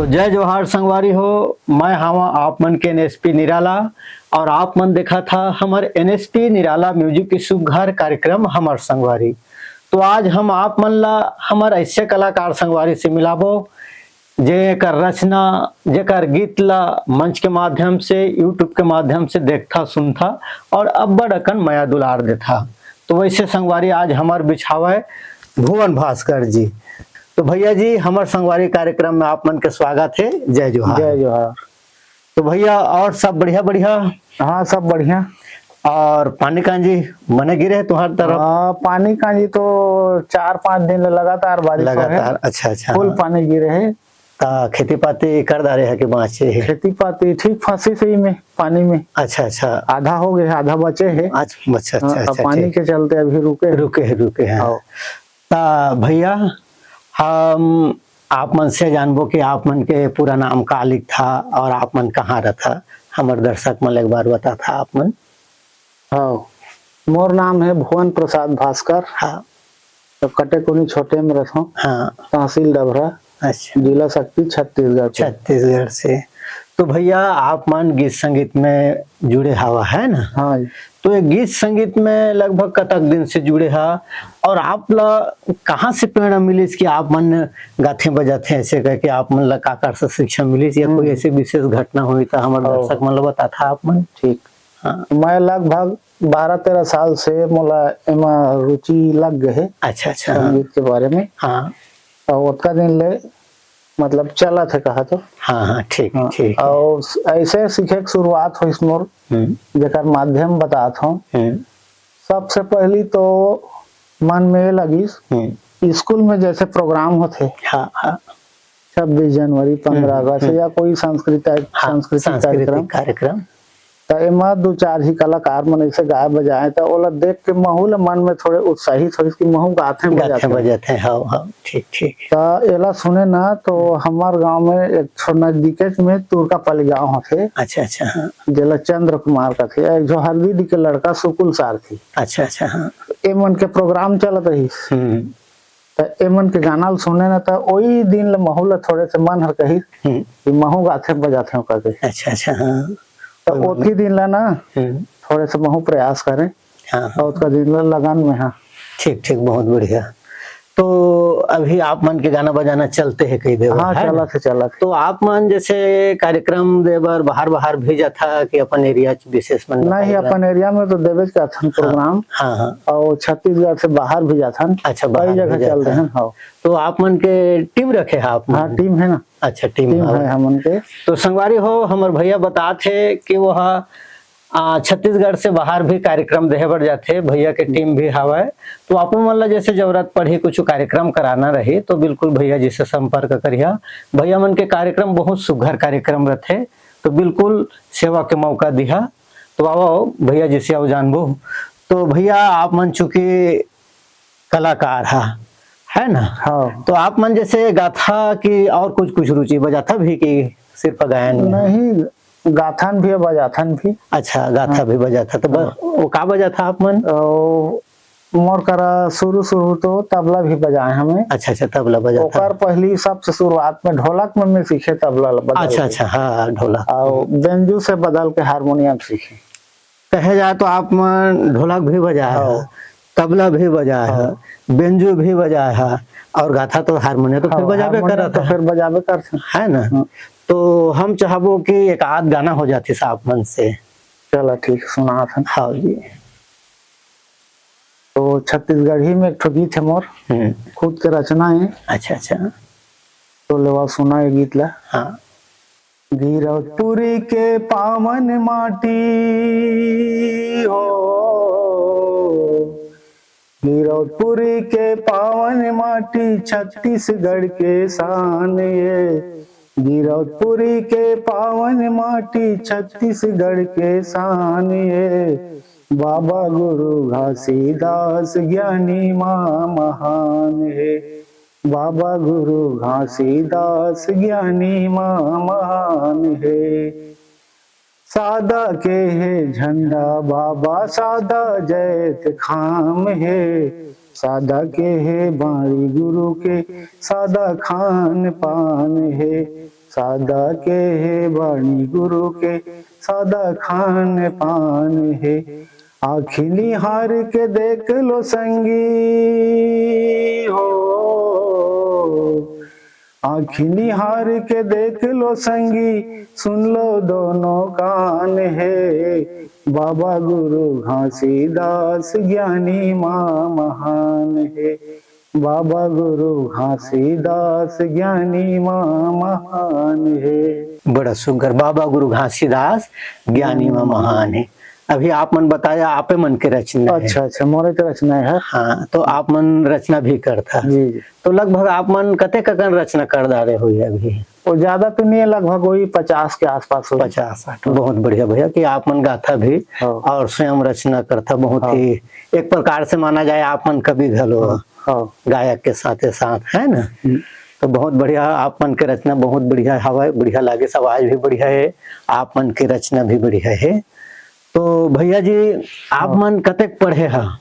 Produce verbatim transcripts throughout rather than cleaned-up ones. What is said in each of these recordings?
तो जय जोहार संगवारी हो, मैं हावा आप मन के एनएसपी निराला और आप मन देखत हा हमर एनएसपी निराला म्यूजिक के सुघर कार्यक्रम हमर संगवारी। तो आज हम आप मन ला हमर ऐसे कलाकार संगवारी से मिलाबो, जेकर रचना, जेकर गीत ला मंच के माध्यम से, YouTube के माध्यम से देखथा, सुनथा और अब्बड़ अकन मया दुलार देथा। तो वैसे संगवारी आज हमर बिछावे भुवन भास्कर जी। तो भैया जी, हमर संगवारी कार्यक्रम में आप मन के स्वागत है। जय जोहार। जय जोहार। तो भैया, और सब बढ़िया, बढ़िया? हाँ, सब बढ़िया। और पानी कांजी बने गिरे है तुम्हार तरफ? हाँ, पानी कांजी तो चार पाँच दिन ले लगातार बारिश हो है। लगातार, अच्छा, अच्छा, फुल हाँ। पानी गिरे है। ता खेती पाती कर डारे है कि बाँचे है? खेती पाती ठीक फंसी सही में, पानी में। अच्छा, अच्छा। आधा हो गए, आधा बचे है। अच्छा, अच्छा, हाँ, अच्छा, अब अच्छा, पानी ठीक। के चलते अभी रुके हैं। रुके हैं, रुके हैं। हाँ। ता भैया, हम आप मन से जानबो कि आप मन के पूरा नाम का लिखथा और आप मन कहाँ रहथा, हमर दर्शक मन ल एक बार बताथा आप मन। हाँ, मोर नाम है भुवन प्रसाद भास्कर। हाँ। तो कटेकुनी छोटे में रहथों। हाँ। तहसील डभरा, अच्छा। जिला सक्ती, छत्तीसगढ़ के। छत्तीसगढ़ से। तो भैया, आप मन गीत संगीत में जुड़े हवा, है ना? हाँ जी। तो ये गीत संगीत में लगभग कतक दिन से जुड़े हा और आप ला कहाँ से प्रेरणा मिलिस कि आप मन गाथे बजाथे ऐसे करके, आप मन ला का कर से शिक्षा मिलिस या कोई हम्म। ऐसे विशेष घटना हुई तो हमर हाँ। दर्शक मन ला बताथा आप मन? ठीक। हाँ। मैं लगभग बारह तेरह साल से मोला एमा रुचि लग गए है अच्छा, अच्छा, हाँ। संगीत के बारे में। हाँ। और ओतका दिन ले मतलब चलत है कहा तो। हाँ, हाँ, ठीक, हाँ, ठीक है। और ऐसे सीखे के शुरुआत होइस मोर, हम्म। जेकर माध्यम बतात हूँ। हम्म। सबसे पहली तो मन में ये लगिस, हम्म। स्कूल में जैसे प्रोग्राम होथे, हाँ, हाँ। छब्बीस जनवरी, पंद्रह हम्म, अगस्त हम्म। या कोई सांस्कृतिक, हाँ, सांस्कृतिक सांस्कृतिक कार्यक्रम, कार्यक्रम। त एमा दू चार ही कलाकार मन ऐसे गाए बजाए, त ओला देख के महू ल मन में थोड़े उत्साहित होइस कि महू गाथे गाथे बजाथे। बजाथे, हाँ, हाँ, ठीक, ठीक। त एला सुने ना, तो हमार गांव में एक ठो नजदीकेच में तुरकापाली गांव होथे, अच्छा, अच्छा, हाँ। जेला चंद्र कुमार कथे, एक झो हरदी डी के लड़का सुकुल सारथी। अच्छा, अच्छा, हाँ। ए मन के प्रोग्राम चलत रहिस। हम्म। त ए मन के गाना ल सुने ना, त ओई दिन ले महू ल थोड़े से मन हर कहिस हम्म। कि महू गाथे बजाथे करके। अच्छा, अच्छा, हाँ। त कोई बात ओतकी दिन ला ना, हम्म। थोड़े से महू प्रयास करें। हाँ, हाँ। और ओतका दिन ला लगन में, हाँ। ठीक, ठीक, बहुत बढ़िया। तो अभी आप मन के गाना बजाना चलते है कही देवा, हाँ, है ना? चलत है, चलत है। तो आप मन जैसे कार्यक्रम दे बर बाहर, बाहर भी जाथा कि अपन एरिया विशेष मन में नहीं, कार्यक्रम? अपन एरिया में तो देवेच करथन हाँ, प्रोग्राम। हाँ, हाँ। और छत्तीसगढ़ से बाहर भी जाथन। अच्छा, कई बाहर जगह भी चलते जाथन। हैं, हाँ। तो आप मन के टीम रखे है आप मन? हाँ, टीम है ना। अच्छा, टीम टीम हवे। है हमन के। तो संगवारी हो, हमर भैया बतात हे कि वो हा, आ, छत्तीसगढ़ से बाहर भी कार्यक्रम देहे बर जाथे, भैया के टीम भी हवय। तो आप मन ला जैसे जरूरत पड़ही, कुछ कार्यक्रम कराना रही, तो बिल्कुल भैया जी से संपर्क करिहा। भैया मन के कार्यक्रम बहुत सुघर कार्यक्रम रथे, तो बिल्कुल सेवा के मौका दिहा। तो आओ भैया जी से आओ जानबो। तो भैया, आप मन चूंकि कलाकार हा, है ना? हाँ। तो आप मन जैसे गाथा कि और कुछ, कुछ रुचि बजाथा भी कि सिर्फ गायन में? नहीं, गाथन भी, बजाथन भी। अच्छा, गाथा हाँ। भी बजाथा। तो ब-, हाँ। वो का बजाथा आप मन? ओ, मोर करा शुरू, शुरू तो तबला भी बजाए हमें। अच्छा, अच्छा, तबला बजाथा। ओकर पहली सबसे शुरुआत में ढोलक में मैं सीखे तबला बदल अच्छा, के। अच्छा, हाँ, ढोलक। और बेंजू से बदल के हारमोनियम सीखे। कहे जाए तो आप मन ढोलक भी बजाए हाँ। हा, तबला भी बजाए हा, हाँ। बेंजू भी बजाए हा, और गाथा तो हारमोनियम तो फिर हाँ, बजाबे हारमोनियम करत तो हा। फिर बजाबे करत हा। है ना? हाँ। तो हम चाहबो कि एक आध गाना हो जाती सा आप मन से। चला ठीक, सुनात हन। हाँ जी। तो छत्तीसगढ़ी में एक ठो गीत है मोर, हम्म। खुद के रचना है। अच्छा, अच्छा। तो लेवा सुना ये गीत ला। हाँ। गिरौदपुरी के पावन माटी हो, गिरौदपुरी के पावन माटी, छत्तीसगढ़ के शान ये। गिरौदपुरी के पावन माटी, छत्तीसगढ़ के शान ये। बाबा गुरु घासीदास, ज्ञानी माँ महान हे। बाबा गुरु घासीदास, ज्ञानी माँ महान हे। सादा के हे झंडा बाबा, सादा जैत खाम हे। सादा के हे बाणी गुरु के, सादा खान पान हे। सादा के हे बाणी गुरु के, सादा खान पान हे। आँखी निहार के देख लो संगी हो, आँखी निहार के देख लो संगी, सुन लो दोनों कान हे। बाबा गुरु घासीदास ज्ञानी माँ महान हे। बाबा गुरु घासीदास ज्ञानी माँ महान हे। बड़ा सुघर, बाबा गुरु घासीदास ज्ञानी माँ महान हे। अभी आप मन बताया, आपे मन के रचना हे। अच्छा, अच्छा, मोरे के रचना हे। हाँ, तो आप मन रचना भी करथा। जी, जी। तो लगभग आप मन कतेक अकन रचना कर डारे होही अभी? वो ज्यादा तो नहीं है, लगभग वही पचास के आसपास होही। पचास साठ। बहुत बढ़िया भैया कि आप मन गाथा भी हाँ। और स्वयं रचना करथा, बहुत हाँ। ही एक प्रकार से माना जाए आप मन कवि घलो हाँ। हाँ। गायक के साथे साथ, है ना? हम्म। तो बहुत बढ़िया आप मन के रचना, बहुत बढ़िया हवय, बढ़िया लागे, आवाज भी बढ़िया हे, आप मन के रचना भी बढ़िया हे। तो भैया जी, आप हाँ। मन कतेक पढ़े हा?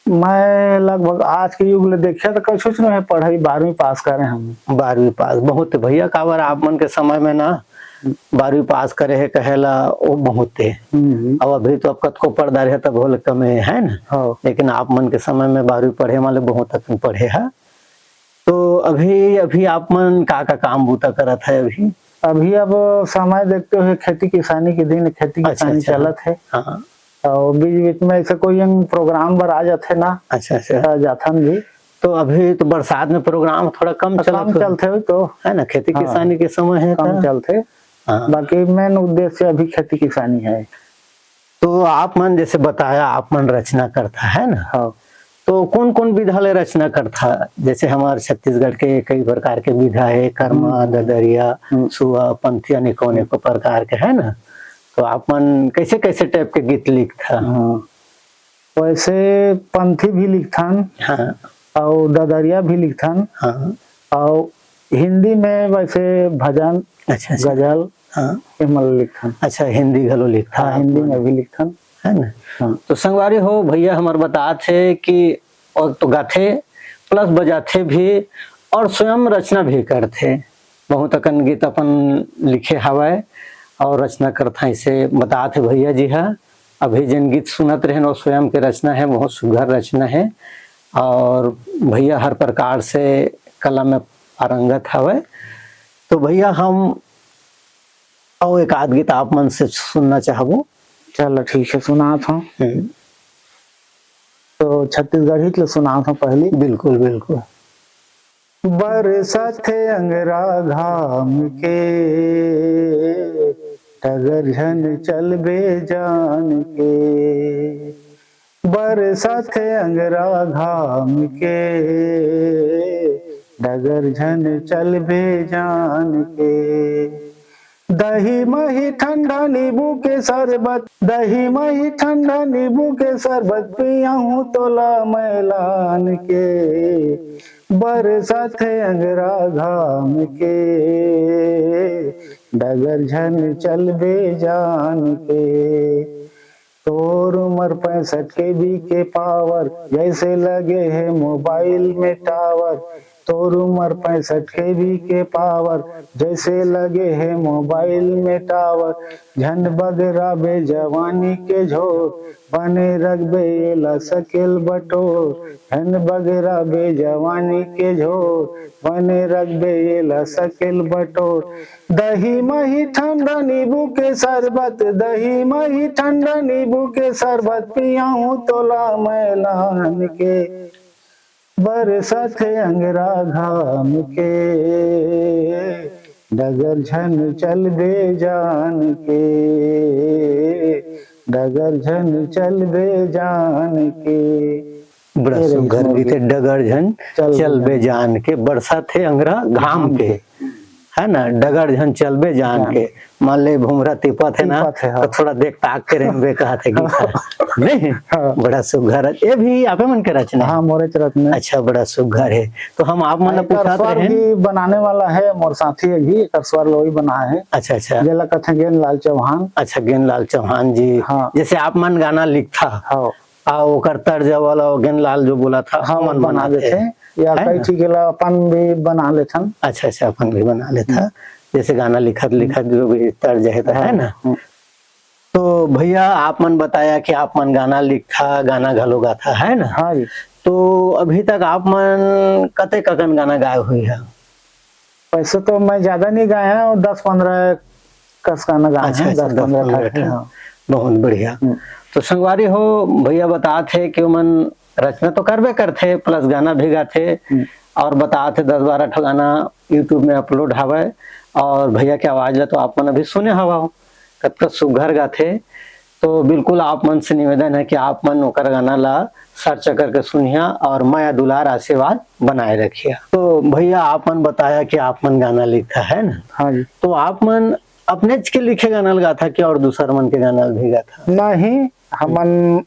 मैं लगभग आज के युग ले देखिया तो कछुच नहीं हे पढ़ई, बारहवीं पास करे हम। बारहवीं पास, बहुत भैया, काबर आप मन के समय में ना हम्म। बारहवीं पास करे हे कहेला वो बहुत हे। हम्म। अब अभी तो अब कतको पढ़ डारे हे तब होले कमे हे ना। हाँ। लेकिन आप मन के समय में बारहवीं पढ़े वाले बहुत अकन पढ़े हे। तो अभी, अभी आप मन का, का काम बूता करत हे अभी? अभी अब समय देखते हुए खेती किसानी के दिन, खेती अच्छा, किसानी अच्छा। चलत हे। हाँ। और बीच बीच में ऐसे कोई अंग प्रोग्राम बर आ जाथे ना, अच्छा, अच्छा। तो जाथन भी। तो अभी तो बरसात में प्रोग्राम थोड़ा कम हाँ, चलत कम होही। चलथे हुई तो। है ना, खेती हाँ। किसानी के समय हे कम तो। चलथे। हाँ। बाकी मेन उद्देश्य अभी खेती किसानी हे। तो आप मन जैसे बताया, आप मन रचना करथा, है ना? हाँ। तो कौन-कौन विधा ले रचना करथा? जैसे हमार छत्तीसगढ़ के कई प्रकार के विधा हे, कर्मा, हम्म। ददरिया, हम्म। सुआ, पंथी, अनेकों, अनेकों प्रकार के, है ना? तो आप मन कैसे-कैसे type के गीत लिखथा? हाँ। वैसे पंथी भी लिखथन हाँ। और ददरिया भी लिखथन हाँ। और हिंदी में वैसे भजन, अच्छा, अच्छा। गजल, हाँ। ये मन लिखथन। अच्छा, हिंदी घलो लिखथा हाँ, आप हिंदी मन? में भी लिखथन। है ना? हाँ। तो संगवारी हो, भैया हमर बतात हे कि और तो गाथे, plus बजाथे भी और स्वयं रचना भी करथे। बहुत अकन गीत अपन लिखे हवय और रचना करथा, इसे बतात हे भैया जी हा। अभी जेन गीत सुनत रहेन, वो स्वयं के रचना हे, बहुत सुघर रचना हे। और भैया हर प्रकार से कला में पारंगत हवय। तो भैया हम अउ एक आध गीत आप मन से सुनना चाहबो। चलो ठीक हे, सुनात हंव। हम्म। तो छत्तीसगढ़ी के सुनात हंव पहली। बिल्कुल, बिल्कुल। बरसत हे अंगरा घाम के, डगर झन चलबे जान के। बरसत हे अंगरा घाम के, डगर झन चलबे जान के। दही मही ठंडा नींबू के शरबत, दही मही ठंडा नींबू के शरबत पियाहूँ तोला मैं लान के। बरसत हे अंगरा घाम के, डगर झन चलबे जान के। तोर उमर पैंसठ केबी के पावर, जैसे लगे हे मोबाइल में टावर। तोर उमर पैंसठ केबी के पावर, जैसे लगे हे मोबाइल में टावर। झन बगराबे जवानी के झोर, बने रखबे एला सकेल बटोर। झन बगराबे जवानी के झोर, बने रखबे एला सकेल बटोर। दही मही ठंडा नींबू के शरबत, दही मही ठंडा नींबू के शरबत पियाहूँ तोला मैं लान के। बरसत हे अंगरा घाम के, डगर झन चलबे जान के, डगर झन चलबे जान के। बड़ा ए रहिस सुघर मोर गीत हे, गीत। डगर झन चलबे चलबे जान। जान के, बरसत हे अंगरा घाम घाम के। के। है ना, डगर झन चलबे जान जान। के। मान ले भुमरा तिपत हे ना, तिपत हे, हाँ। तो थोड़ा देख ताक के रहिबे कहत हे गीत हे। नहीं? हाँ। बड़ा सुघर हे। ये भी आपे मन के रचना हे? हाँ, मोरे के रचना हे। अच्छा, बड़ा सुघर हे। तो हम आप मन हाँ, ला एकर पूछत स्वर रहे। भी बनाने वाला हे, मोर साथी हे भी, एकर स्वर ल वही बनाए हे। अच्छा, अच्छा। जेला कथे गेंदलाल चौहान। अच्छा, गेंदलाल चौहान जी। हाँ। जैसे आप मन गाना लिखथा, हाँ। आ ओकर तर्ज वाला वो गेंदलाल जो बोलथे, हाँ, ओमन बना बनाथे। देथे। या है कई ना? ठीक ला अपन भी बना लेथन। अच्छा, अच्छा, अपन भी बना लेथा। हम्म। जैसे गाना लिखत लिखत जो भी तर्ज है, तो है ना? हम्म। तो भैया, आप मन बताया कि आप मन गाना लिखा, गाना घलो गाथा, है ना? हाँ जी। तो अभी तक आप मन कतेक अकन गाना गाए हुई है? वैसे तो मैं ज्यादा नहीं गाया हूँ, दस पन्द्रह कस गाना गाए अच्छा, हैं, अच्छा, दस पन्द्रह ठाक, ठाक। हाँ। बहुत बढ़िया। हम्म। तो संगवारी हो, भैया बतात हे कि ओमन रचना तो करबे करथे, plus गाना भी गाथे, हम्म। और बतात हे दस बारह ठो गाना YouTube में upload हवय, और भैया के आवाज ला तो आप मन अभी सुने हवा हो, कतका सुघर गाथे। तो बिल्कुल आप मन से निवेदन है कि आप मन ओकर गाना ला search करके सुनिहा और मया दुलार आशीर्वाद बनाए रखिहा। तो भैया, आप मन बताया कि आप मन गाना लिखा है ना? हाँ जी। तो आप मन अपनेच के लिखे गाना ल गाथा कि और दूसर मन के गाना ल भी गाथा? नहीं, हमन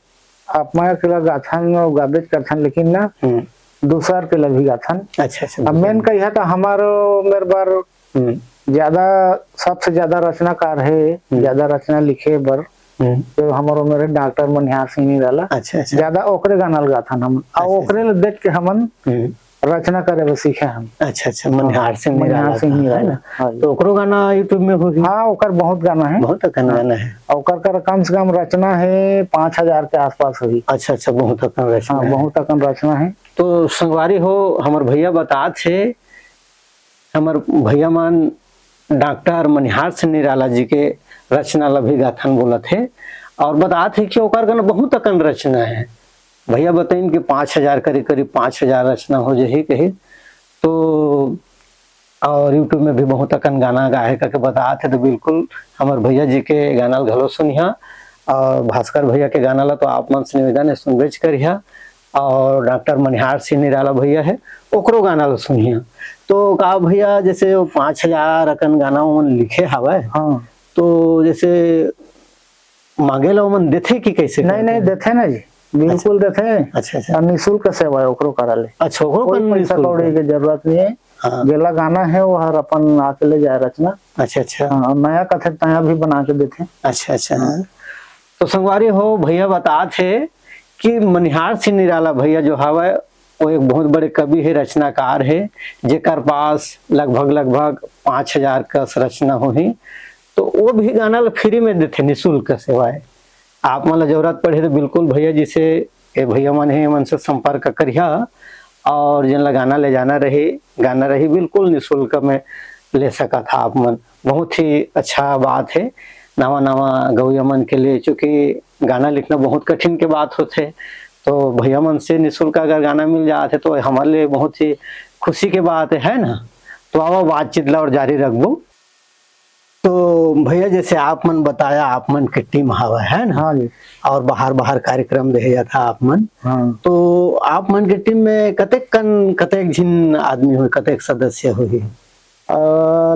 अपना के ल गाथन, गाबेच करथन, लेकिन ना हम्म। दूसर के ल भी गाथन। अच्छा, अच्छा, अब दूसर main के। कहिया तो हमारो मेर बर हम्म। ज्यादा, सबसे ज्यादा रचनाकार है, हम्म। ज्यादा रचना लिखे बर हम्म। तो हमारो मेरे डॉक्टर मनिहार सिंह निराला। अच्छा, अच्छा। ज्यादा ओकरे गाना ल गाथन हमन। अच्छा, ओकरे अच्छा। ल देख के हमन हम्म। रचना करे बर सीखे हन। अच्छा, अच्छा, मनिहार सिंह मनिहार निराला सिंह का, है निराला, ना? हाँ जी। तो ओकरो गाना YouTube में होही? हाँ, ओकर बहुत गाना है। बहुत अकन हाँ। गाना है। ओकर कर कम से कम रचना है पाँच हजार के आसपास होही। अच्छा, अच्छा, बहुत अकन रचना हाँ, है। बहुत अकन रचना है। तो संगवारी हो, हमर भैया बतात हे, हमर भैया मन डॉक्टर मनिहार सिंह निराला जी के रचना ल भी गाथन बोलत हे, और बतात हे कि ओकर कन बहुत अकन रचना है। भैया बताइन कि पाँच हजार, करीब करीब पाँच हजार रचना हो जाही कही। तो और YouTube में भी बहुत अकन गाना गाए हे करके बतात हे, तो बिल्कुल हमर भैया जी के गाना ल घलो सुनिहा। और भास्कर भैया के गाना ला तो आप मन से निवेदन है, सुनबेच करिहा। और डॉक्टर मनिहार सिंह निराला भैया है, ओकरो गाना ला सुनिहा। तो का भैया, जैसे वो पाँच हजार अकन गाना ओमन लिखे हवय, हाँ। तो जैसे मांगे ला ओमन देथे कि कैसे नहीं, करके? नहीं, देथे ना जी, बिल्कुल अच्छा। देथे। अच्छा, अच्छा। और निःशुल्क सेवा है ओकरो करा ले। अच्छा, ओकरो कोई कन पैसा निःशुल्क। कौड़ी के जरूरत नहीं है। हाँ। जेला गाना है, वो हर अपन आके ले जाए रचना। अच्छा, अच्छा। हाँ, और नया कथे, नया भी बना के देथे। अच्छा, अच्छा। हाँ। तो संगवारी हो, भैया बतात हे कि मनिहार सिंह निराला भैया जो हवय, वो एक बहुत बड़े कवि हे, रचनाकार हे, जेकर पास लगभग, लगभग पाँच हजार कस रचना होही। तो वो भी गाना ल free में देथे, निःशुल्क सेवाएं। आप मन ल जरूरत पड़ही तो बिल्कुल भैया जी से, ए भैया मन हे, मन से संपर्क करिहा और जेन ला गाना ले जाना रही, गाना रही, बिल्कुल निःशुल्क में ले सकत हा आप मन। बहुत ही अच्छा बात है नवा नवा गवैया मन के लिए, क्योंकि गाना लिखना बहुत कठिन के बात होथे। तो भैया मन से निःशुल्क अगर गाना मिल जात है तो हमारे लिए बहुत ही खुशी के बात है ना। तो आवा बातचीत ला और जारी रखबो। तो भैया, जैसे आप मन बताया, आप मन के टीम हवा है ना? हाँ जी। और बाहर बाहर कार्यक्रम देहे जाता आप मन। हाँ। तो आप मन के टीम में कतेक कन, कतेक झिन आदमी होही, कतेक सदस्य होही? अ,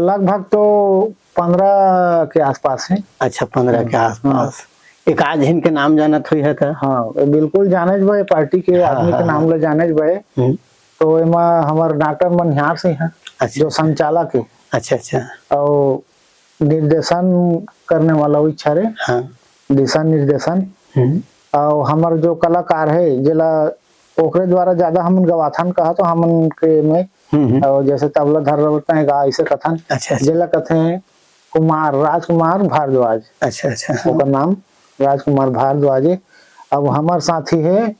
लगभग तो पन्द्रह के आसपास है। अच्छा, पन्द्रह के हाँ, आसपास। हाँ। एक आध झिन के नाम जानत होही है का? हाँ, बिल्कुल जानेच बे, पार्टी के हाँ, आदमी के हाँ, नाम हाँ। ला जानेच बे। हम्म। तो एमा हमर डॉक्टर मनिहार सिंह है, अच्छा, जो अच्छा। संचालक है। अच्छा, अच्छा। और निर्देशन करने वाला वो इच्छा रे, हाँ। दिशा निर्देशन। हम्म। और हमर जो कलाकार है, जेला ओकरे द्वारा ज्यादा हमन गवाथन कहा तो हमन के में, हम्म, हम्म। और जैसे तबला धर रहे हैं गा, ऐसे कथन, अच्छा, अच्छा। जेला कथे कुमार, राजकुमार भारद्वाज। अच्छा, अच्छा, हाँ। ओकर नाम राजकुमार भारद्वाज है। अब हमर साथी है,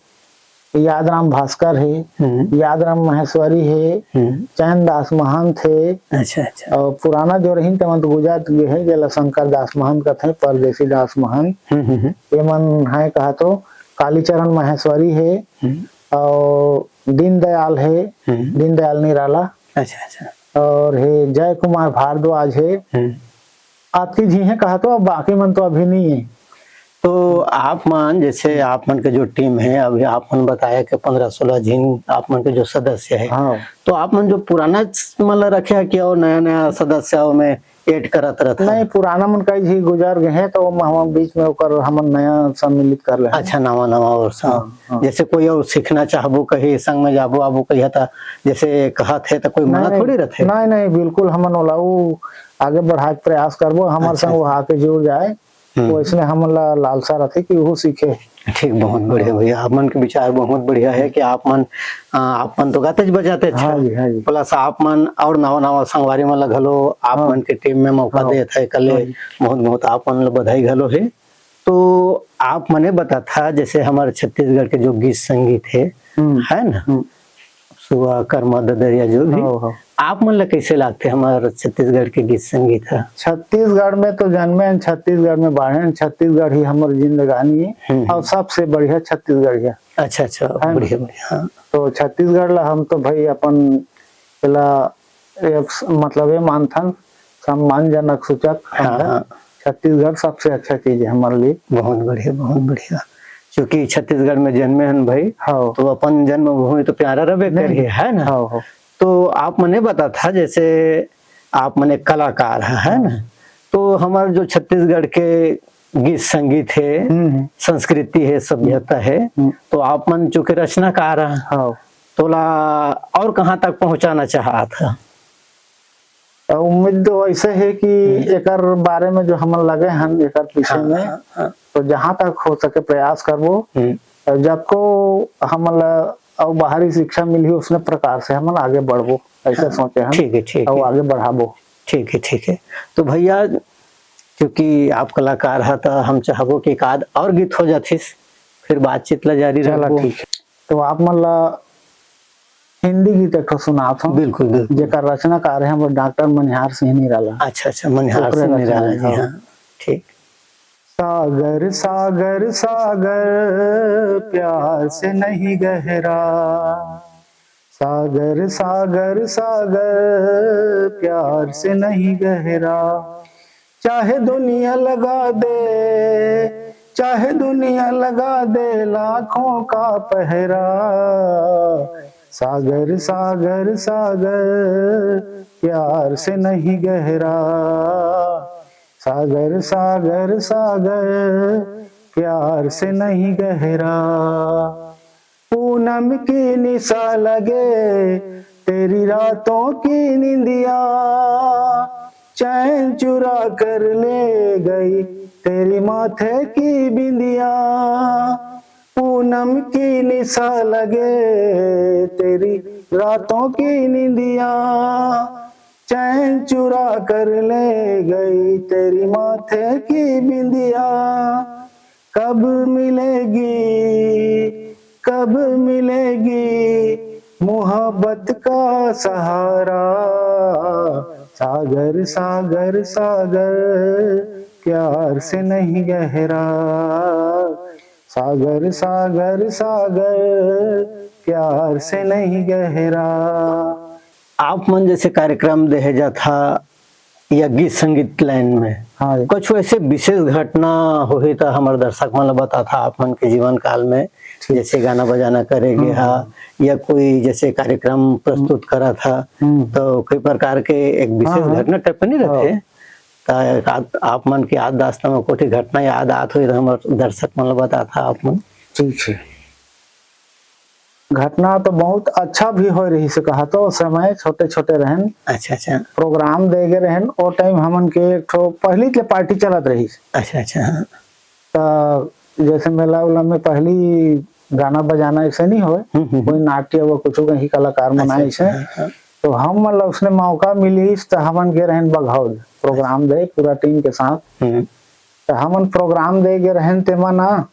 यादराम भास्कर हे, हम्म। यादराम महेश्वरी हे, हम्म। चैन दास महंत हे, अच्छा, अच्छा। और पुराना जो रहिन, तेमन तो गुजर गे हे, जेला शंकर दास महंत कथे, परदेसी दास महंत। हम्म, हम्म, हम्म। ये मन है कहा तो कालीचरण महेश्वरी हे, हम्म। और दीनदयाल हे, हम्म। दीनदयाल निराला। अच्छा, अच्छा। और हे जय कुमार भारद्वाज हे। हम्म। अतकी झी हे कहा तो, अब बाकी मन तो अभी नहीं है। तो आप मन, जैसे आप मन के जो टीम है, अभी आप मन बताया कि पन्द्रह सोलह झिन आप मन के जो सदस्य है, हाँ। तो आप मन जो पुराना मन ला रखे है कि और नया नया सदस्य में add करत रहत है? नहीं, पुराना मन कई झी गुजर गए हैं, तो हम, हम बीच में ओकर हमन नया सम्मिलित कर ले हैं। अच्छा, नवा नवा और सा-, हाँ, हाँ। जैसे कोई और सीखना चाहबो, कहीं संग में जाबो आबो कहिया, त जैसे कहत है, त कोई मना नहीं, थोड़ी रहत है। नहीं, नहीं, बिल्कुल हमन ओला उ आगे बढ़ाए के प्रयास करबो, हमर अच्छा, संग वो अच्छा। आके जुड़ जाए। हम्म। वैसने हमन ला लालसा रथे कि ओहू सीखे। ठीक, बहुत बढ़िया भैया, आप मन के विचार बहुत बढ़िया हे कि आप मन, अ, आप मन तो गातेच बजातेच हाँ हे। जी, हाँ जी। Plus आप मन अउ नवा-नवा संगवारी मन ला घलो आप हाँ। मन के team में मौका हाँ। देत हे, एकर ले हाँ जी। बहुत-बहुत आप मन ला बधाई घलो हे। तो आप मने बताथा, जैसे हमर छत्तीसगढ़ के जो गीत संगीत हे, हम्म। हे ना? हम्म। सुआ, करमा, ददरिया, जो भी, हाँ, हाँ। आप मन ला कैसे लागथे हमर छत्तीसगढ़ के गीत संगीत ह? छत्तीसगढ़ में तो जन्मे हन, छत्तीसगढ़ में बाढ़े हन, छत्तीसगढ़ ही हमर जिंदगानी हे, हम्म, अउ हम्म। सबसे बढ़िया छत्तीसगढ़िया। अच्छा, अच्छा, है ना? बढ़िया, बढ़िया, हाँ। तो छत्तीसगढ़ ला हम तो भाई अपन एला एक स-, मतलब ये मानथन, सम्मानजनक सूचक हाँ, समझन। हाँ। छत्तीसगढ़ सबसे अच्छा चीज हे हमर लिए। बहुत बढ़िया, बहुत बढ़िया। चूंकि छत्तीसगढ़ में जन्मे हन भाई, हाँ। तो अपन जन्मभूमि तो प्यारा रहबे नहीं। करही, है ना? हाँ, हाँ। तो आप मने बताथा, जैसे आप मने कलाकार ह, है ना? हाँ। तो हमर जो छत्तीसगढ़ के गीत संगीत हे, हम्म, हम्म। संस्कृति हे, सभ्यता हे, हम्म। तो आप मन चूंकि रचनाकार ह, हाँ। तोला और कहाँ तक पहुँचाना चाहत ह? अ, उम्मीद तो ऐसे हे कि हम्म। एकर बारे में जो हमन लगे हन एकर पीछे हाँ, में, हाँ, हाँ। तो जहाँ तक हो सके प्रयास करबो। हम्म। अउ जतको हमन ला अउ बाहरी शिक्षा मिलही, उसने प्रकार से हमन आगे बढ़बो, ऐसे हाँ, सोचे हन। ठीक हे, ठीक अउ हे। आगे बढ़ाबो। ठीक हे, ठीक हे। तो भैया, क्योंकि आप कलाकार ह, त हम चाहबो कि एक आध और गीत हो जाथिस, फिर बातचीत ला जारी चला, रखबो। ठीक हे। तो आप मन ला हिंदी गीत एक ठो सुनात हूँ, बिल्कुल, बिल्कुल। जेकर रचनाकार हे हमर डॉक्टर मनिहार सिंह निराला। अच्छा, अच्छा, मनिहार ओकरे सिंह रचना निराला हे, जी, हाँ। हाँ, ठीक। सागर, सागर, सागर, प्यार से नहीं गहरा। सागर, सागर, सागर, प्यार से नहीं गहरा। चाहे दुनिया लगा दे, चाहे दुनिया लगा दे लाखों का पहरा, सागर, सागर, सागर, प्यार से नहीं गहरा। सागर, सागर, सागर, प्यार से नहीं गहरा। पूनम की निशा लगे तेरी रातों की निंदिया, चैन चुरा कर ले गई तेरी माथे की बिंदिया। पूनम की निशा लगे तेरी रातों की निंदिया, चैन चुरा कर ले गई तेरी माथे की बिंदिया। कब मिलेगी, कब मिलेगी मोहब्बत का सहारा? सागर, सागर, सागर, प्यार से नहीं गहरा। सागर, सागर, सागर, प्यार से नहीं गहरा। आप मन जैसे कार्यक्रम देहे जाथा या गीत संगीत line में, हाँ जी। कुछ ऐसे विशेष घटना होही त हमर दर्शक मन ल बताथा आप मन के जीवन काल में, ठीक। जैसे गाना बजाना करे गे हम्म, हा, हम्म। या कोई जैसे कार्यक्रम प्रस्तुत हम्म। करत हा, हम्म। तो कोई प्रकार के एक विशेष हाँ, हाँ। घटना type के नहीं रथे? हाँ। त आप, आप मन के याददाश्त में कोठी घटना याद आत होही त हमर दर्शक मन ल बताथा आप मन। ठीक है। घटना तो बहुत अच्छा भी होय रहिस हे, कहा तो ओ समय छोटे-छोटे रहेन। अच्छा, अच्छा। Program दे गे रहेन, ओ time हमन के एक ठो पहली के party चलत रहिस। अच्छा, अच्छा, हाँ। त जैसे मेला उला में पहली गाना बजाना ऐसे नहीं होय, हम्म, हम्म, कोई हम्म। नाट्य व कुछ कहीं कलाकार मन अच्छा, आए अच्छा, ऐसे। हाँ, हाँ। तो हमन ला उसने मौका मिलिस त हमन गे रहेन बघौल program दे पूरा team के साथ। हम्म। त हमन program दे गे रहेन तेमा ना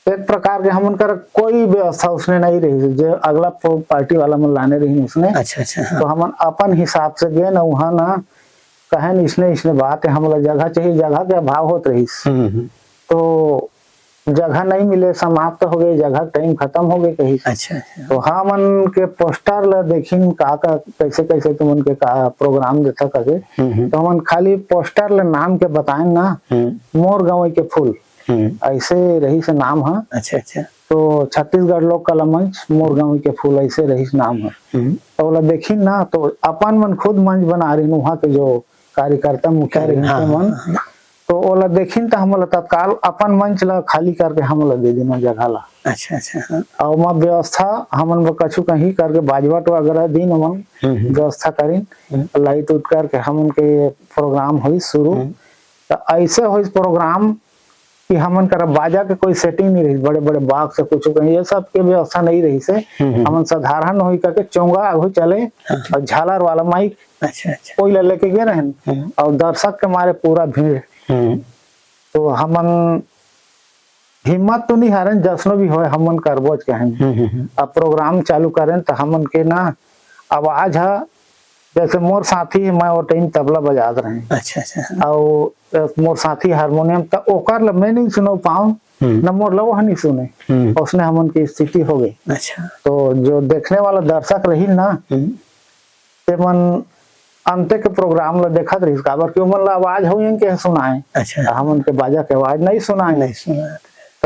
एक प्रकार के हमन कर कोई व्यवस्था उसने नहीं रही, जे अगला प-, party वाला मन लाने रही उसने। अच्छा, अच्छा, हाँ। तो हमन अपन हिसाब से गेन, वहाँ ना कहेन, "इसने, इसने बात है, हमला जगह चाहिए।" जगह के अभाव होत रहिस। हम्म, हम्म। तो जगह नहीं मिले, समाप्त हो गए, जगह time खत्म हो गए कहिस। अच्छा, अच्छा। तो हमन के poster ला देखिन, का, का, कैसे, कैसे तुमन के का program देथा करके। हम्म, हम्म। तो हमन खाली poster ला नाम के बताएन ना, हम्म। मोर गंवई के फूल। हम्म। ऐसे रहिस नाम ह। अच्छा, अच्छा। तो छत्तीसगढ़ लोक कला मंच, मोर गंवई के फूल, ऐसे रहिस नाम ह। हम्म। तो ओला देखिन ना, तो अपन मन खुद मंच बना रहिन, वहाँ के जो कार्यकर्ता मुखिया रहिन हाँ, ते मन। हाँ, हाँ। तो ओला देखिन त हमन ला तत्काल अपन मंच ला खाली करके हमन ला दे देना जगह ला। अच्छा, अच्छा, हाँ। अउ ओमा व्यवस्था हमन बर कछु कहीं करके बाजवट वगैरह दिन हमन हम्म, हम्म। व्यवस्था करिन। हम्म। Light उठ करके हमन के program होई शुरू। हम्म। त त ऐसे होइस प्रोग्राम कि हमन करा बाजा के कोई सेटिंग नहीं रही, बड़े बड़े बॉक्स से कुछ कहीं, ये सब के व्यवस्था नहीं रही से। हम्म, हम्म। हमन साधारण होई करके चोंगा आगू चले हाँ। और झालर वाला माइक अच्छा, अच्छा। कोई ला लेके गए रहन हम्म। और दर्शक के मारे पूरा भीड़। हम्म। तो हमन हिम्मत तो नहीं हारन, जसनो भी होय हमन करबोच कहें। हम्म, हम्म, हम्म। अब प्रोग्राम चालू करें तो हमन के ना आवाज हा, जैसे मोर साथी है, मैं वो टाइम तबला बजात रहे। अच्छा, अच्छा। और मोर साथी हारमोनियम, त ओकर ला मैं नहीं सुनो पाऊँ, हम्म। न मोर ला वो नहीं सुने। हम्म। उसने हमन की स्थिति हो गई। अच्छा। तो जो देखने वाला दर्शक रही ना, हम्म। ते मन अंते के प्रोग्राम ला देखत रहिस, काबर कि ओमन ला आवाज हो इनके सुनाए। अच्छा। हमन के बाजा के आवाज नहीं सुनाए। नहीं सुनाए। त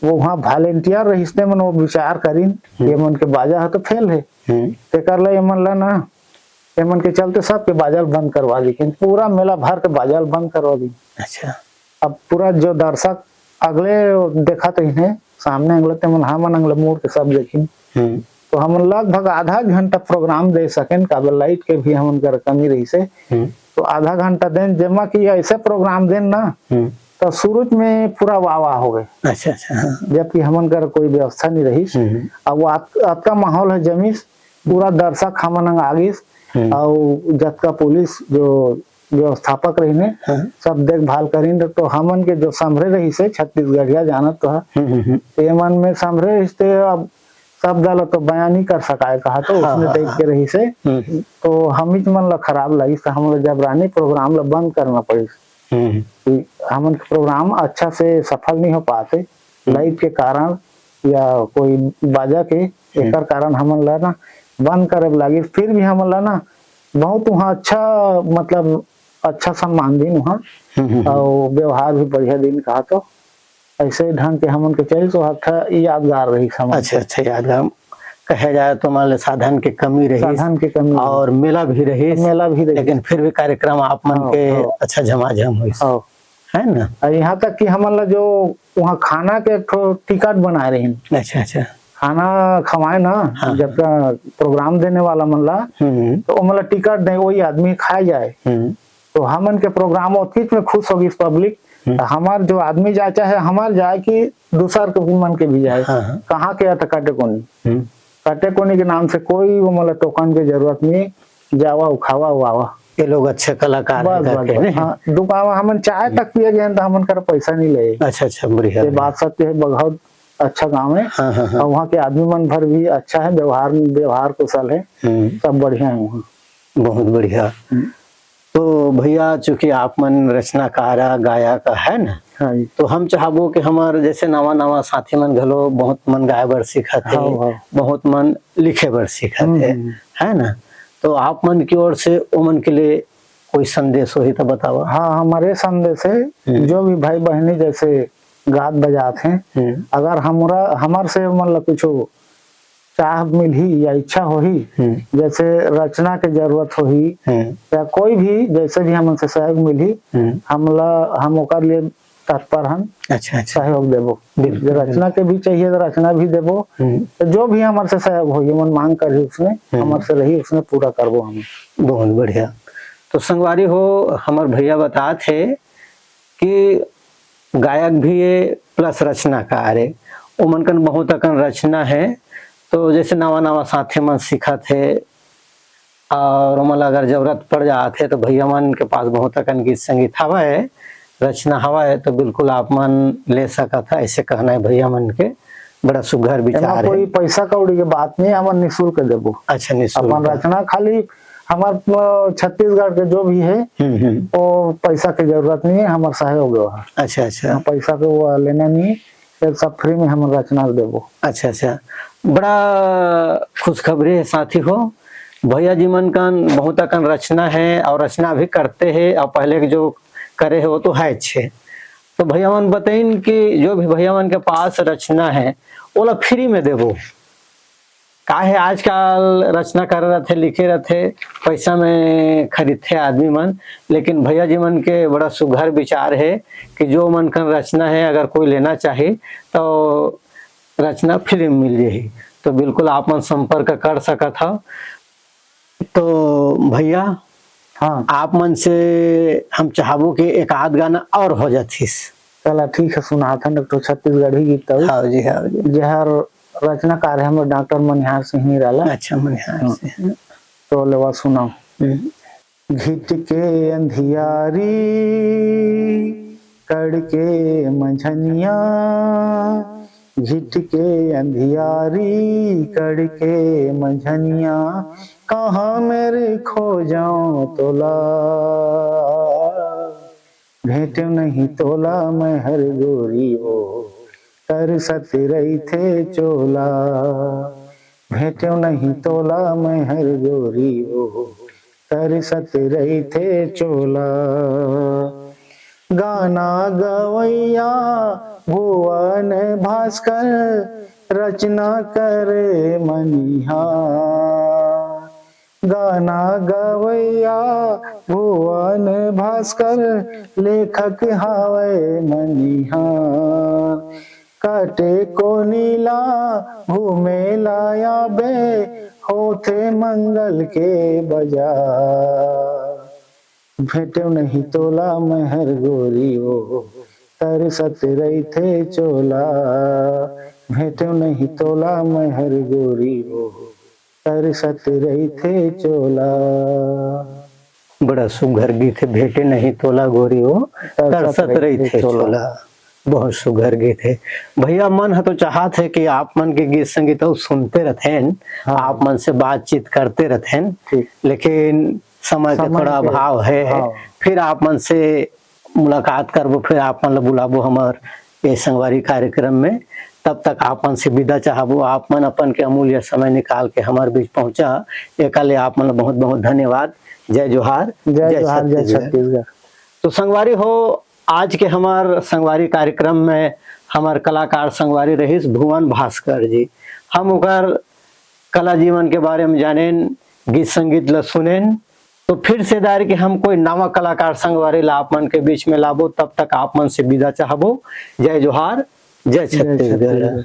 वो वहाँ वॉलेंटियर रहिस, ते मन वो विचार करिन, हम्म। ये मन के बाजा ह तो फेल है। हम्म। तेकर ला ये मन ला ना, ये मन के चलते सबके बाजा ल बंद करवा दी, पूरा मेला भर के बाजा ल बंद करवा दी। अच्छा। अब पूरा जो दर्शक अगले देखत रहिन हे, सामने अगले ते मन हमन अगले मुड़ के सब देखिन। हम्म। तो हमन लगभग आधा घंटा प्रोग्राम दे सकेन, काबर लाइट के भी हमन कर कमी रहिस हे। हम्म। तो आधा घंटा देन, जेमा कि ऐसे प्रोग्राम देन ना, हम्म। तो शुरू में पूरा वाह वाह हो गए। अच्छा, अच्छा, हाँ। जबकि हमन कर कोई व्यवस्था नहीं रहिस। हम्म। अब वो अत-, अतका माहौल है जमीस, पूरा दर्शक हमन अंग आ गिस, हम्म। और जतका पुलिस जो व्यवस्थापक रहिने, हाँ। सब देखभाल करिन, तो हमन के जो संभरे रहिस हे छत्तीसगढ़िया जानत तो है, हम्म, हम्म, हम्म। ते मन में संभरे रहिस ते अब शब्द ला तो बयान नहीं कर सकाए कहा तो हाँ, उसने हाँ, देख हाँ। के रहिस हे। हम्म, हम्म। तो हमिच मन ला खराब लगिस, तो हम लोग जब रानी प्रोग्राम ला बंद करना पड़िस। हम्म। कि हमन के प्रोग्राम अच्छा से सफल नहीं हो पाते, हम्म। लाइट के कारण या कोई बाजा के, हम्म। एकर कारण हमन ला ना बंद करे लागिस। फिर भी हमन ला ना बहुत वहाँ अच्छा, मतलब अच्छा सम्मान दिन वहाँ, हम्म, हम्म, हम्म। और व्यवहार भी बढ़िया दिन कहा तो ऐसे ढंग के हमन के चलिस, तो अच्छा यादगार रहिस हमन अच्छा, के। अच्छा यादगार। कहे जाए तो मान ले साधन के कमी रहिस साधन के कमी रहिस। और मेला भी रहिस, मेला भी रहिस। लेकिन फिर भी कार्यक्रम आप मन हाँ, के हाँ। अच्छा झमाझम होइस। हाँ। है ना? और यहाँ तक कि हमन ला जो वहाँ खाना के एक ठो टिकट बनाए रहिन। अच्छा, अच्छा। खाना खवाए ना, हाँ, जब हाँ। का प्रोग्राम देने वाला मन ला, हम्म। तो ओमन ला टिकट दे, वही आदमी खाए जाए। हम्म। तो हमन के प्रोग्राम ओतकीच में खुश होगिस पब्लिक। हम्म। तो हमार जो आदमी जाए, चाहे हमार जाए कि दूसर के मन के भी जाए, हाँ, हाँ। कहाँ के आता काटे कोनी। हम्म। काटे कोनी के नाम से कोई वो मतलब टोकन के जरूरत नहीं, जावा उखावा वावा। ये लोग अच्छे कलाकार हैं बस, बस, करके, बस, नहीं? हाँ, दुकान हमन चाय हम्म। तक पिए गए तो हमन कर पैसा नहीं ले। अच्छा, अच्छा, बढ़िया, ये बढ़िया। बात सत्य है, बहुत अच्छा गांव है। हाँ, हाँ, हाँ। और वहाँ के आदमी मन भर भी अच्छा है, व्यवहार, व्यवहार कुशल है, हम्म। सब बढ़िया है वहाँ। बहुत बढ़िया। हम्म। तो भैया, चूंकि आप मन रचनाकार, गायक है ना, हाँ जी। तो हम चाहबो कि हमार जैसे नवा नवा साथी मन घलो बहुत मन गाय बर सीखत हे, हाँ, हाँ। बहुत मन लिखे बर सीखत हम्म, हे, हम्म। है ना? तो आप मन की ओर से ओमन के लिए कोई संदेश होही तो बतावा। हाँ, हमारे संदेश है, हम्म। जो भी भाई बहनी जैसे गात बजात हैं, हम्म। अगर हमरा, हमार से मन ला कुछ चाह मिलही या इच्छा होही, हम्म। जैसे रचना के जरूरत होही, हम्म। या कोई भी जैसे भी हमन से सहयोग मिलही, हम्म। हमला, हम ओकर लिए तत्पर हन, अच्छा, अच्छा। सहयोग देबो। बिल्कुल, जे रचना बिल्कुल। के भी चाहिए तो रचना भी देबो। हम्म। तो जो भी हमर से सहयोग होही, मन मांग करही उसने, हम्म। हमर से रही, उसने पूरा करबो हम। बहुत बढ़िया। तो संगवारी हो, हमर भैया बतात हे कि गायक भी हे plus रचनाकार हे। ओमन कन बहुत अकन रचना हे, तो जैसे नवा नवा साथी मन सीखत हे और ओमन ला अगर जरूरत पड़ जात हे तो भैया मन के पास बहुत अकन गीत संगीत हवय, रचना हवय, तो बिल्कुल आप मन ले सकत हे, ऐसे कहना हे भैया मन के। बड़ा सुघर एमा विचार कोई हे। पैसा कौड़ी के बात नहीं, हमन निःशुल्क देबो। अच्छा, निःशुल्क। अपन रचना खाली हमर, अ, छत्तीसगढ़ के जो भी हे, हम्म, हम्म। वो पैसा के जरूरत नहीं हे, हमर सहयोग हे। अच्छा, अच्छा। हाँ, पैसा के वो लेना नहीं हे, ये सब free में हमन रचना देबो। अच्छा, अच्छा। बड़ा खुशखबरी हे साथी हो। भैया जी मन कन बहुत अकन रचना हे और रचना भी करते हे और पहले के जो करे हे वो तो हेच हे। तो भैया मन बताइन कि जो भी भैया मन के पास रचना हे, ओला free में देबो। काहे आजकल रचना करे रथे, लिखे रथे, पैसा में खरीदथे आदमी मन, लेकिन भैया जी मन के बड़ा सुघर विचार हे कि जो मन कन रचना हे, अगर कोई लेना चाही, तो रचना free में मिल जाही। तो बिल्कुल आप मन संपर्क कर सकत हव। तो भैया, हाँ। आप मन से हम चाहबो कि एक आध गाना और हो जातिस। चला ठीक है, सुनाथन एक ठो छत्तीसगढ़ी गीत अउ। हाँ जी, हाँ जी। जेहर रचनाकार है हमर डॉक्टर मनिहार सिंह निराला। अच्छा, मनिहार हाँ। सिंह। तो लेवा सुनाओ। हम्म। घिट के अंधियारी, कड़ के मंझनिया, घिट के अंधियारी, कड़ के मंझनिया, कहाँ मेरे खोजों तोला, भेंटेव नहीं तोला मैं हर गोरी ओ, तरसत रहिथे चोला, भेंटेव नहीं तोला मैं हर गोरी ओ, तरसत रहिथे चोला। गाना गवैया भुवन भास्कर, रचना करे मनिहार। गाना गवैया भुवन भास्कर, लेखक हावय मनिहार। काटे कोनी ला घूमे ला आबे, होथे मंगल के बजार। भेंटेव नहीं तोला मैं हर गोरी ओ, तरसत रहिथे चोला। भेंटेव नहीं तोला मैं हर गोरी ओ, तरसत रहिथे चोला। बड़ा सुघर गीत है, भेंटेव नहीं तोला गोरी ओ, तरसत रहिथे चोला। बहुत सुघर गीत है। भैया, मन ह तो चाहत है कि आप मन के गीत संगीत अउ सुनते रहथेन, हाँ। आप मन से बातचीत करते रहथेन, ठीक। लेकिन समय के समय थोड़ा के, अभाव है। हाँ। फिर आप मन से मुलाकात करबो, फिर आप मन ला बुलाबो हमर ये संगवारी कार्यक्रम में। तब तक आप मन से विदा चाहबो। आप मन अपन के अमूल्य समय निकाल के हमर बीच पहुंचा, एकर ले आप मन ला बहुत बहुत धन्यवाद। जय जोहार, जय जय जोहार, जय छत्तीसगढ़। छत्तीसगढ़। तो संगवारी हो, आज के हमार संगवारी कार्यक्रम में हमार कलाकार संगवारी रहिस भुवन भास्कर जी। हम ओकर कला जीवन के बारे में जानेन, गीत संगीत ला सुनेन। तो फिर से दार के हम कोई नवा कलाकार संगवारी ला आप मन के बीच में लाबो, तब तक आप मन से विदा चाहबो। जय जोहार, जय जय छत्तीसगढ़। छत्तीसगढ़।